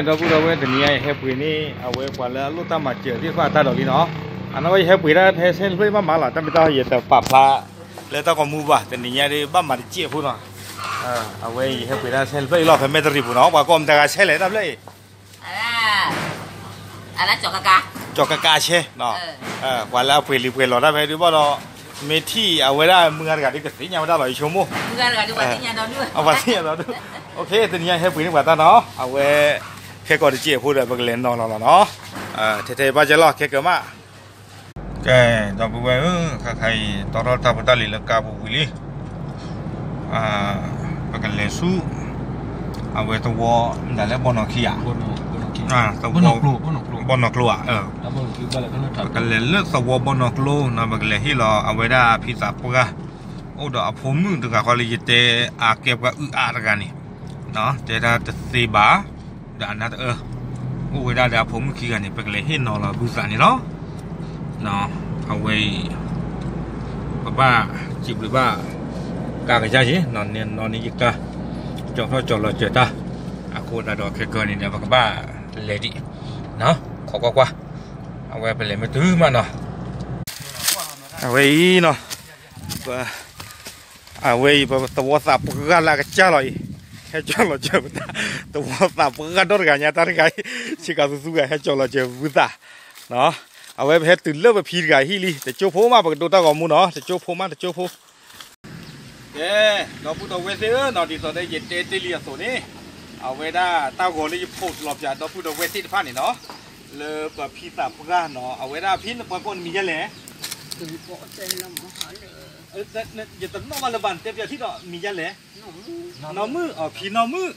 ဒီပုၢ်ဒီဝဲၢ် တနံၤညါယဟဲပှ့ၤန့ၢ် အဝဲပှၤလၢအလိၣ်တၢ်မၤစၢၤသ့ၣ်တဖၣ်အတၢ်ဒီးလံနီၤ. အနီၢ်ကီၢ် ယဟဲပှ့ၤဒၣ်ဖဲဆဲတဖျၢၣ်ဘၣ်မးလီၤ, တၢ်မ့ၢ်တၢ်ယတပာ်ဖျါလၢတၢ်ဂီၤမူဘၣ်, တနံၤညါဒ်ဘၣ်မၤတစဲးဖိနီၤ. အဝဲအံၤ ယဟဲပှ့ၤဒၣ်ဆဲတဖျၢၣ်အံၤလီၤ, ဖဲမဲၢ်တရံးပူၤနီၤ, ပှၤကိးမတၤဂၤဆဲလဲၣ် တၢ်ဖျၢၣ်အံၤ ကကါဆဲနီၤ. ပှၤလၢအပှ့ၤလံၤပှ့ၤလီၤတၢ်ဖဲဒုးဘၣ်ဒီး မ့ၢ်ထံၣ်အဝဲဒၣ်မုၢ်ဂၤတဂၤဒ်ကသ့ၣ်ညါဝဲဒၣ်လီၤ ယဆိကမိၣ်, ပှၤသ့ၣ်ညါဒီးဒုး, တနံၤညါဟဲပှ့ၤန့ၢ်ပှၤတၢ်နီၤ, အဝဲ ခဲကိာ်တစဲးဖိဒီး ပကလဲၤနီၤလီၤလီၤနီၤ. ထဲထဲဘၣ်ကဲလီၤ ခဲကၢၤမး. ကဲ ဒီပုၢ်ဝဲၢ်ဧၢ, ခါခါအံၤ တီထီၣ်တၢ်ဖိတၢ်လံၤလၢကါပူၤဝံၤလံ. ပကလဲၤဆူ အဝဲသဝီ မတၤလဲၣ် ဘီနီၢ်ခံဧါ, ဘီနီၢ်ကျိဧါ, ပကလဲၤလၢသဝီဘီနီၢ်ကျိနီၤ, ပကလဲၤဟ့ၣ်လီၤအဝဲဒၣ်ဖံသးပှၢ်, အိၣ်ဒီးအဖိမုၣ်တဂၤဃီလၢယတဲအါကဲပှၤအုၣ်အါတဂၤန့ၣ်, တဲဒၣ်တသ့ဘၣ်, ဒီးအနၢ်တအၢ, အိၣ်ဝဲဒၣ်ဒီးအဖိမုၣ်ခံဂၤန့ၣ် ပကလဲၤဟ့ၣ်နီၤလီၤဘုသးန့ၣ်လီၤ. အဝဲအံၤ ပဘၣ်စံးဘျုးဘၣ် ကါကယါယ့ၣ်, နီၢ်နီၢ်န့ၣ်ယကါ ကၠီထီၣ်ကၠီလီၤစၢၤတၢ်, အဃိသတးဒီးခဲကၢၤန့ၣ်ဒီး ပကဘၣ်လဲၤဒံး, ခိးကွၢ်ကွၢ်, အဝဲပလဲၤမ့ၢ်တုၤမးနီၤ. အဝဲအံၤနီၤ ပ အဝဲအံၤ ပသဝီသးပှၢ်လၢအကစၢ်လီၤအံၤ, ဟဲကၠီလီၤစၢၤပတၢ်, သဝီသးပှၢ်ဒီတဂၤညါတၢ်တဂၤအံၤ, ဆ့ကၤသူသူဂၤ ဟဲကၠီလီၤစၢၤဝံသး, အဝဲပဟဲတုၤလၢပဖံတဂၤဟံၣ်လံ, တကၠိဖိမး ပကဒိတၢ်ဂီၤမူနီၤ, တကၠိဖိမး တကၠိဖိ. ကဲ ဒီပုၢ်ဒီဝဲၢ်သ့ၣ်ဧၢနီၤ, ဒ်သိးဒီးယတဲတ့ၢ်လံအသိးန့ၣ်, အဝဲဒၣ်တၢ်ဂီၤလၢယ post လီၤပၠးဒီပုၢ်ဒီဝဲၢ်သ့ၣ်တဖၣ်န့ၣ်နီၤ, လၢပဖံသးပှၢ်နီၤ, အဝဲဒၣ်ဖံနပှၤကိးနမံၤဒ်လဲၣ် ယတနီၣ်ဘၣ်လၢၤဘၣ် နတဲပျးထံၣ်ဒီးမံၤဒ်လဲၣ်, နီၢ်မုၣ်, ဖံနီၢ်မုၣ်,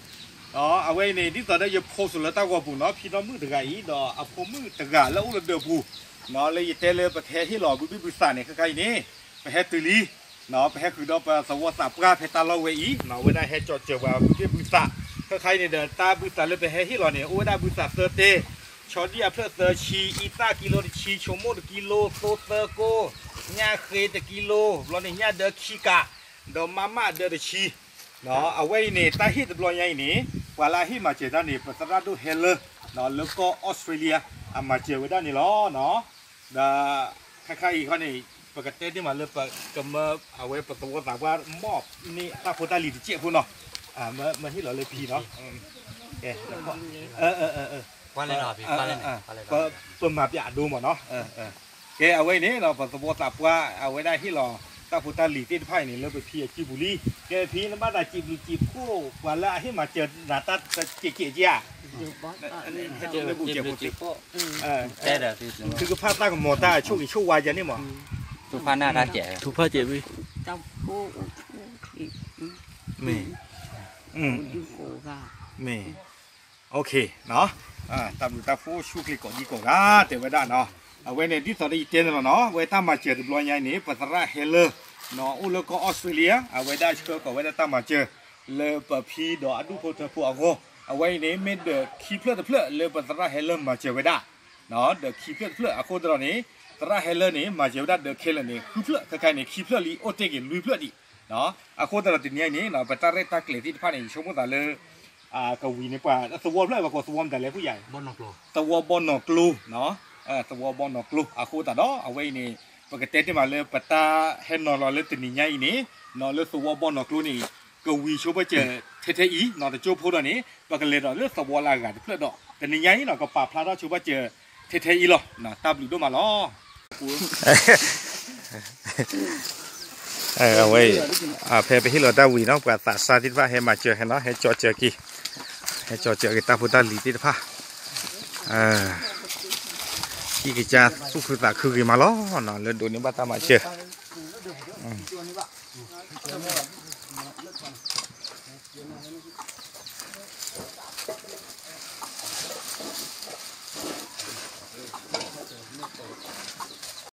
အဝဲအံၤန့ၣ် ဒ်သိးဒီးယ post လၢတၢ်ဂီၤပူၤနီၤ, ဖံနီၢ်မုၣ်တဂၤအံၤ ဒီးအဖိမုၣ်တဂၤလၢအအိၣ်လၢဒၢးပူၤ, လၢယတဲလၢပကဟဲဟ့ၣ်လီၤဘုဘ့ၣ်ဘုသးန့ၣ် ခဲခါအံၤန့ၣ်, ပဟဲတုၤလံ, ပဟဲဃုာ်ဒီးပသဝီသးပှၢ်ဖဲတၢ်လီၢ်ဝဲအံၤ, အဝဲဒၣ်ဟဲကၠီစၢၤပှၤဘုဘ့ၣ်ဘုသး, ခဲခါအံၤန့ၣ်ဒီး တၢ်ဘုသးလၢပဟဲဟ့ၣ်လီၤန့ၣ် အိၣ်ဝဲဒၣ်ဘုသးသၢတဲ, ဆီဒံၣ်အဖျၢၣ်သၢဆံ, အံသၣ်ကံလိတဆံ, ဆိကမိၣ်တကံလိ, သိသၢကိ, ညၣ်ဃ့တကံလိ, ဘျီန့ၣ်ညၣ်ဒၢခံကး, ဒီးမးမးဒၢတဆံ, အဝဲအံၤန့ၣ် တၢ်ဟ့ၣ်တဘျီညါအံၤန့ၣ် ပှၤလၢအဟ့ၣ်မၤစၢၤတၢ်န့ၣ် ပသရၣ်ဒိၣ်ဟဲလၢ လၢကီၢ်အီစထြ့လယါ အမၤစၢၤဝဲဒၣ်န့ၣ်လီၤ. ဒီးခဲခါအံၤခီန့ၣ် ပကတဲတ့ၢ်မးလၢပကမၢ အဝဲပသဝီသးပှၢ်မီၢ်န့ၢ်တၢ်ဖိတၢ်လံၤတစဲးဖိနီၤ, မ့ၢ်ဟ့ၣ်လီၤလၢဖံနီၤ, ပမၤပျးအဒိမးနီၤ, ကဲအဝဲအံၤန့ၣ် ပသဝီသးပှၢ် အဝဲဒၣ်ဟ့ၣ်လီၤတၢ်ဖိတၢ်လံၤသ့ၣ်တဖၣ်အံၤန့ၣ် လၢပဖံအစုပူၤလံ. ကဲဖံ နဘၣ်သးစံးဘျုးစံးဖှိၣ် ပှၤလၢအဟ့ၣ်မၤစၢၤနၤတၢ်တစဲးကဲးကဲးဧါ, ဟဲကဲးလၢဘူၣ်စဲးဖိသ့, သုကဖၣ်သၣ်ကမီၤတၢ်အဆိၣ်ဂ့ၤဆိၣ်ဝါယၤန့ၣ်မး, မ့ၢ်, မ့ၢ်, တၢ်ဘျုးတၢ်ဖှိၣ်ဆူၣ်ချ့ကိးဒံကိးဂၤ တဲဝဲဒၣ်နီၤ. အဝဲန့ၣ် ဒ်သိးဒီးယတဲန့ၣ်လီၤနီၤ, အဝဲတၢ်မၤစၢၤတဘျီညါအံၤန့ၣ် ပသရၣ်ဟဲလၢ အိၣ်လၢကီၢ်အီစထြ့လယါ အဝဲဒၣ်ဆှၢကိးဝဲဒၣ်တၢ်မၤစၢၤ လၢပဖံဒီးအဒူၣ်ဖိထၢဖိအဂီၢ်, အဝဲအံၤန့ၣ် မ့ၢ်ဒီးခံဖျၢၣ်တဖျၢၣ်လၢပသရၣ်ဟဲလၢမၤစၢၤဝဲဒၣ် ဒီးခံဖျၢၣ်တဖျၢၣ်အဃိသတးဒီးန့ၣ် သရၣ်ဟဲလၢန့ၣ် မၤစၢၤဝဲဒၣ်ဒီးခဲလၢာ်န့ၣ် ဃုဖျၢၣ် ခဲခါအံၤန့ၣ် ခံဖျၢၣ်လံ အိၣ်တ့ၢ်က့ၤလွံၢ်ဖျၢၣ်ဒံး, အဃိသတးဒီးတနံၤညါအံၤန့ၣ် ပတၢ်ရဲၣ်တၢ်ကျဲၤသ့ၣ်တဖၣ်န့ၣ် ယဆိကမိၣ်သးလၢ ကဝံၤန့ၣ်ပှၤသဝီဖျၢၣ် ပှၤကိးသဝီမတၤလဲၣ် ဖုယၤ, သဝီဘီနီၢ်ကျိ, သဝီဘီနီၢ်ကျိ အဃိသတးဒီး အဝဲအံၤန့ၣ် ပကတဲတ့ၢ်မးလၢပတၢ်ဟဲနီၤလီၤလၢတနံၤညါအံၤန့ၣ် လၢသဝီဘီနီၢ်ကျိန့ၣ် ကဝံၤဆိပာ်စၢၤထဲထဲအံၤ တကၠိဖိဒီးန့ၣ် ပကလဲၤဒီးလၢသဝီလၢအဂၤတဖျၢၣ်ဒီး တနံၤညါအံၤန့ၣ် ကပာ်ဖျါထီၣ်ဆိပာ်စၢၤထဲထဲအံၤလီၤ. တၢ်ဘျုးဒိၣ်မးလီၤ. အဝဲအံၤ ဖဲပဟ့ၣ်လီၤတၢ်ဝံၤနီၤ ပှၤသးစၢ်သ့ၣ်တဖၣ်ဟဲမၤစၢၤဟဲနီၤ ဟဲကၠီစၢၤက့ၤ, ဟဲကၠီစၢၤက့ၤတၢ်ဖိတၢ်လံၤသ့ၣ်တဖၣ်, ဟံၣ်ကစၢ်သူၣ်ခုသးခုဂ့ၤမးလီၤနီၤ လၢဒိးန့ၢ်ဘၣ်တၢ်မၤစၢၤ